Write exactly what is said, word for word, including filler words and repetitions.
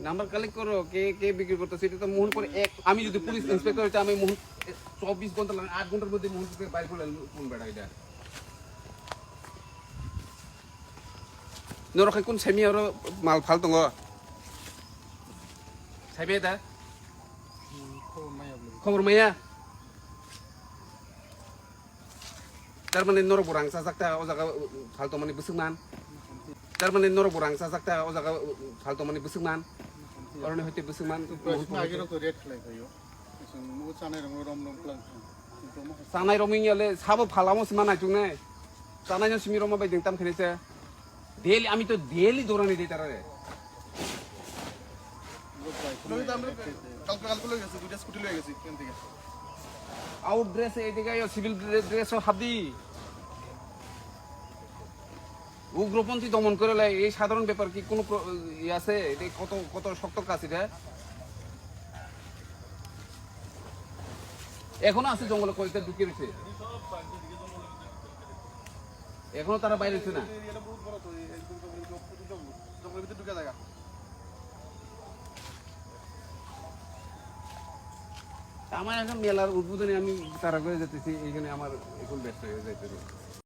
Number collect করো, কে কে বিক্রি করতেছে, এটা তো মোহনপুর এক। আমি যদি পুলিশ ইন্সপেক্টর হইতে, আমি মোহন চব্বিশ ঘন্টা লাগে, আট ঘন্টার মধ্যে মোহনপুরকে বাইর করে আনবো কোন বেটা এটা। Norok hai kun semi oro mal phal tongo? Saibe da? Khobor maya. Tar mane norok bo rang chajak ta o jaga phal tongmani bwswk man. Tar mane norok bo rang chajak ta o jaga phal tongmani bwswk man. Oroni hoite bwswk man. Age rok to red khlai phaio. Chwng nugo chanai rok rom rom klang. Chanai rok wngya le sabo phalamo sima naichuk nai. Chanai no simi roma bai ding tam khene se. Daily, আমি তো ডেইলি দৌড়ানি দিই তারারে। কালকে কালকে লয়ে গেছি, দুইটা স্কুটি লয়ে গেছি এখান থেকে। আউট ড্রেস, এদিকে আইও, সিভিল ড্রে-, ড্রেসও হাবি। উগ্রপন্থী দমন করে লাই, এই সাধারণ ব্যাপার কি কোনো প্র-, ইয়ে আছে? এটা কত, কত শক্ত কাজ এটা? এখনো আছে জঙ্গলে, কয়েকটা ঢুকে রয়েছে। এখনো তারা বাইরে হচ্ছে না। এরিয়াটা বহুত বড় তো, এই একদম জঙ্গল, জঙ্গল, জঙ্গলের ভিতরে ঢুকে জায়গা। আমার এখন মেলার উদ্বোধনে আমি তারা করে যেতেছি, এখানে আমার এখন ব্যস্ত হয়ে যাইতে হবে।